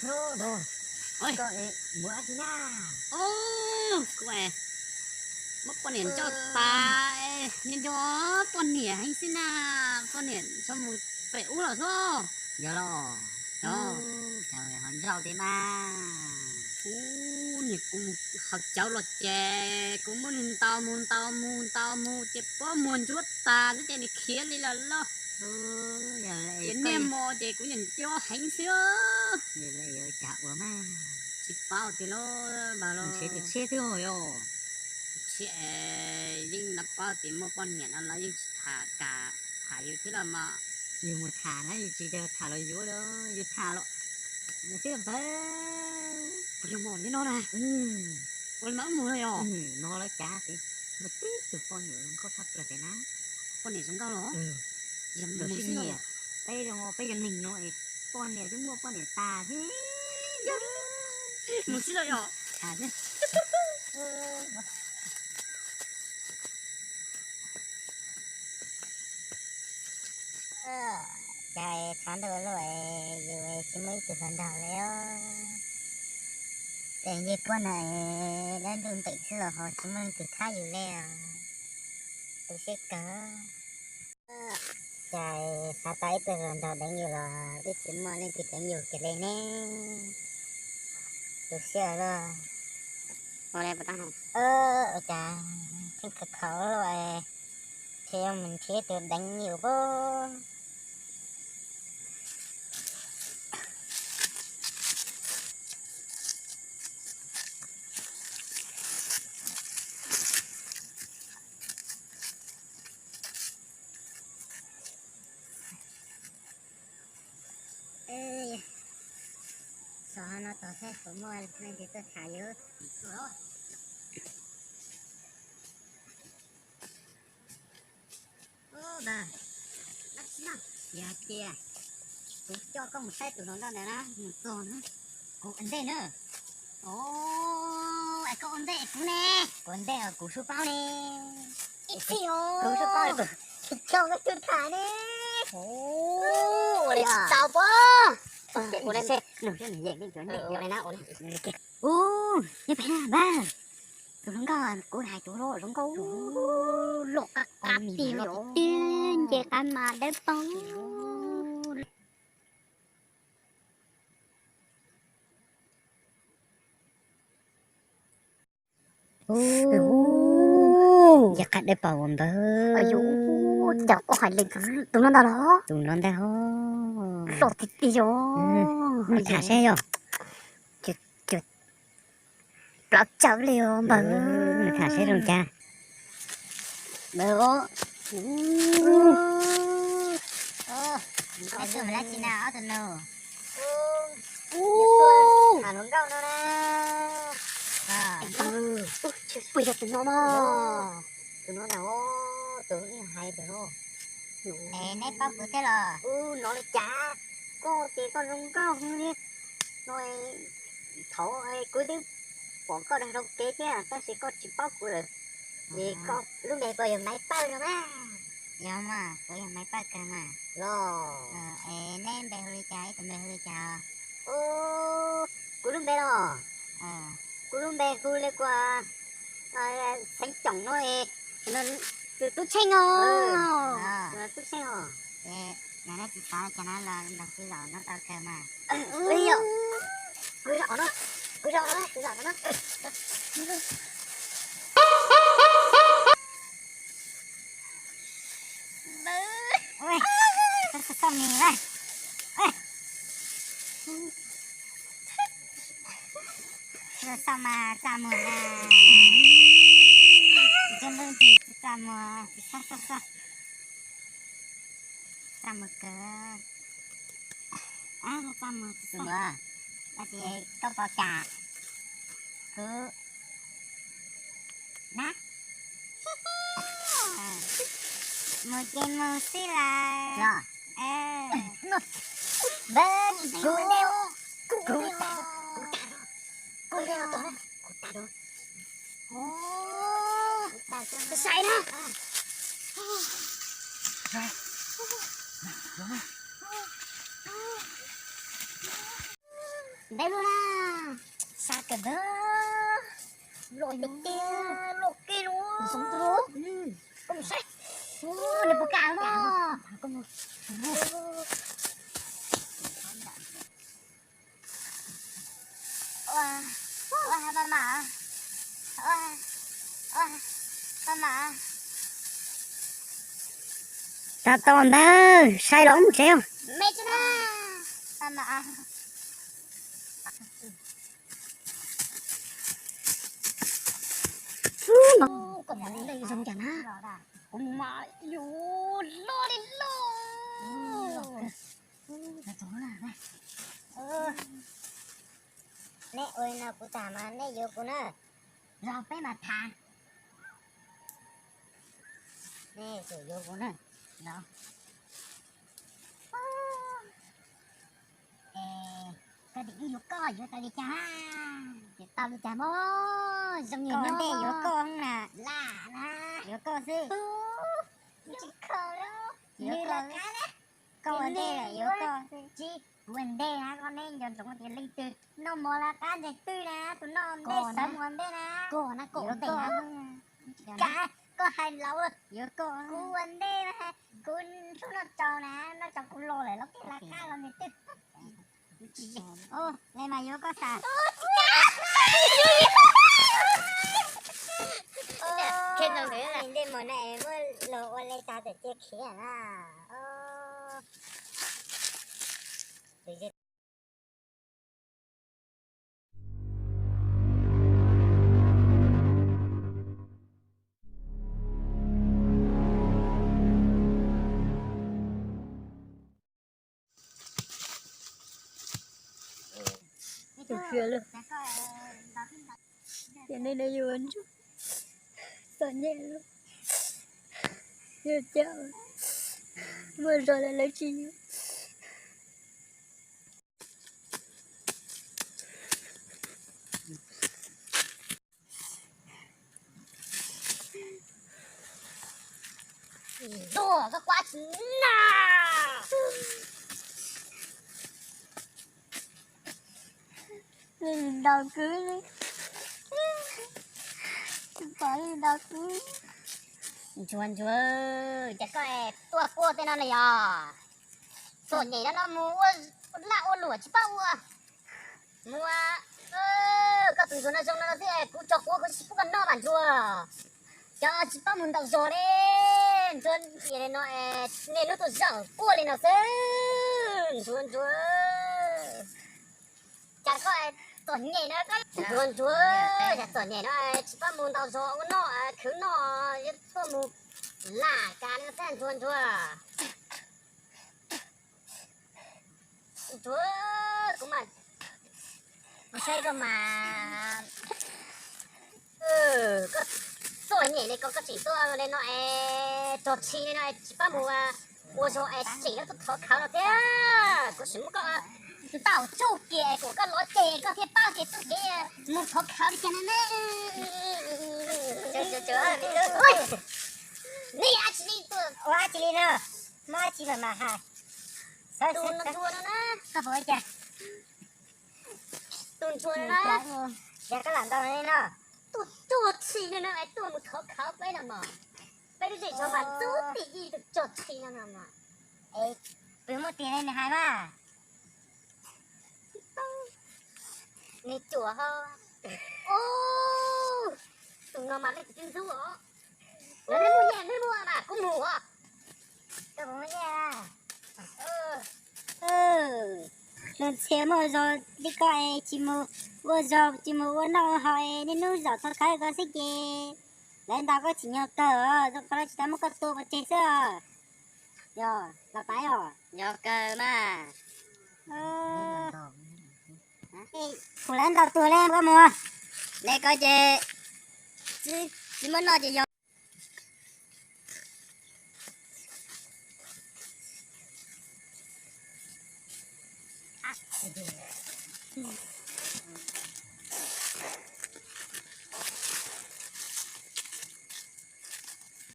Mus dab tsi na? Kuv muab poj niam nco tas, nco nco poj niam heev xwb na. Poj niam txhob mus pem ub los xwb. Yog los, ho nrauj tiag mas. Kuv niam kuv mus haus cawv los ces kuv muab nws ntaus mus ntaus mus ntaus mus ces pob muag ntsuab tas xwb ces nws khiav li lawm los. Ces niaj hmo ces kuv yeej nco heev xwb. Tsis paub tias los mas los. Yeej paub tias muaj poj niam no los yeej tsis tham, kam tham yus thiab los mas. Yus mus tham na, yus tsis tham los yuav, yus tham los nws twb npawg. Kuv yog mos li no na. Ua li mas mus no yog. No lawv cav tias muaj tib tug poj niam zoo nkauj tshaj plaws tiag na. Poj niam zoo nkauj los? Yog mus xwb los? Peb zoo, peb yog neeg no es poj niam twb muaj poj niam tas thiab. Mus xwb los yog? Cas tshav ntuj luaj, yus tsis muaj ib tug hluas nraug li os. Ces nce puab no dab ntuj nteem xwb los ho tsis muaj leej twg thab yus li os. Tu siab kawg. Cas xav tau ib tug hluas nraug deev yus los twb tsis muaj leej twg deev yus kiag li ne. Tu siab luaj. Ua cas kheej khav khaum luaj, ntshe yuav mus nrhiav tus deev yus pob. Xov no tod thiab puas muaj leej twg tuaj tham yus? Yog tias kuv coj koj mus saib tus hluas nkauj ntawd na, mus txog na, kuv ua ntej na. Es koj ua ntej kuv ne? Kuv ua ntej os, kuv sub paub ne. Ib txhij os, kuv sub paub, kuv coj koj tuaj tham ne. Ua li tsis tau pob. Ua li na, ua li. Ub, nyob pem na npawg, tus hluas nkauj kuv hais tus hluas nkauj loj qab qab tiag, tiag nce qab mas dawb paug. Nce qab dawb paug npawg. Cas koj hais li tus no ntag los? Tus no ntag os. Loj tiag tiag os. Tham seb yog. Plaub tsawv li os npawg. Tham seb zoo cas. Npawg, tham dab tsi na ob tug no? Tham hluas nkauj no na. Puas yog tus no no? Tus no ntag, tus ib hais tus no. Es neb paub kuv thiab los? Ub, no li cas, koj tias koj zoo nkauj li no, thaum kuv twb pom koj dag rau kev thiab tab sis koj tsis paub kuv lawm. Es koj lub npe puas yog Maiv Pawg no na? Yog mas, kuv yog Maiv Pawg kawg mas. Los, es neb npe hu li cas, ib tug npe hu li cas? Kuv lub npe los? Kuv lub npe hu li kuas Xeev Coom no, tus Tub Tsheej os. Tub Tsheej os. Yog neb tsis xav li cas no los nrog kuv zaum no tau kawg mas. Kuv zaum no, kuv zaum no, kuv zaum no. Xoj mis na. Xoj mas txaj muag na. Txaj muag, txaj muag kawg. Txaj muag, tab sis koj pom cas kuv na. Mus ces mus xwb las. Kuv, kuv, kuv, kuv, kuv, kuv, kuv, kuv, kuv, kuv, Deb lug na, sab kawg ntag. Loj tiag tiag, loj kiag lug. Zoo tu lug. Koj mus saib. Nws puas kam mog. Ua, ua, paj mam, ua, ua, paj mam. Tau tau ntag, saib los mus tsev. Me tsis na, paj mam. Koj mus li zoo cas na? Kuv mus mas yus loj li loj. Neb ua li no kuv tham mas neb yuav kuv na. Los peb mam tham. Neb yuav kuv na. Los. Es koj tias wb yuav koj yuav tau li cas? Yuav tau li cas mog? Zoo li no ntej yuav koj na. Lam na. Yuav koj xwb. Tsis khaws li. Yuav koj xwb. Koj ua ntej yuav koj xwb. Tsis, kuv ua ntej na, koj neb nco ntsoov tias leej twg noj mov lawv qab ntseg twg na, tus noj ntej sawv mus ua ntej na. Koj na, koj ua ntej na. Koj hais laus, yuav koj, kuv ua ntej na, kuv hlub noj tsaus na, noj tsaus kuv los lawm los peb lawv qab los ntseg twg. Li mas yuav koj tas. Ntej mus na es muab los ua li tas tawm cia khiav na. Tus xyua lawm. Tiam neej no yus ua ntsuag txom nyem lawm. Yus cas muaj zog lawm lawv tsis yuav. Ntsuag, koj kuab tsis na. Ntaus kwv, pom ntaus kwv. Ntsuag, ntsuag, cas koj tuaj quaj tej no na yog? Txom nyem no no mus ua laj ua luam tsis paub ua. Mus, koj tus ntsuag no zoo no no thiab kuv tso quav kuv tsis pub koj noj mas ntsuag. Cov tsis paub mus ntaus zog li, ntsuag no, niaj hnub tuaj zaum quaj li no xwb, ntsuag ntsuag. Cas koj txom nyem no, ntsuag ntsuag, cas txom nyem no tsis paub mus ntaus zog ua noj khwv noj, tuaj mus lam kas no xwb ntsuag ntsuag. Ntsuag, kuv mas, kuv saib koj mas, koj txom nyem li ko koj tseem tuaj li no es txog tshis li no es tsis paub mus ua zog es tseem tuaj thov khawv no thiab. Kuv sim muab koj ntaus tsuj kiag es kom koj lov ces koj thiaj paub ces txuj kev mus thov khawv li cas no ne. Nej dab tsi li tuaj ua dab tsi li no? Muab dab tsi mas mas hais. Tus ntsuag no na. Koj puas ua cas? Tus ntsuag no na. Yog koj lam ntaus li no. Tuaj txog tshis li no es tuaj mus thov khawv peb no mas. Peb lub zej zog mas ntxub tim ib tus txog tshis no no mas. Es peb muaj tiag li nws hais mas. Nws cuam ho. Tus no mas leej twg twb ntxub os. Neb muaj nyiaj neb muaj mas kuv mus os. Luag ntxhia muaj zog li koj es tsis mus ua zog tsis mus ua noj ua haus es niaj hnub zaum thov khawv ko xwb ces lawv ntaus koj tsim nyog kawg os, zoo qhov lawv tsis tau muab koj tua pov tseg xwb os. Yog los pab os. Yog kawg mas. Kuv lawv ntaus tuag li koj mus. Ne koj ces tsis muab noj ces yog.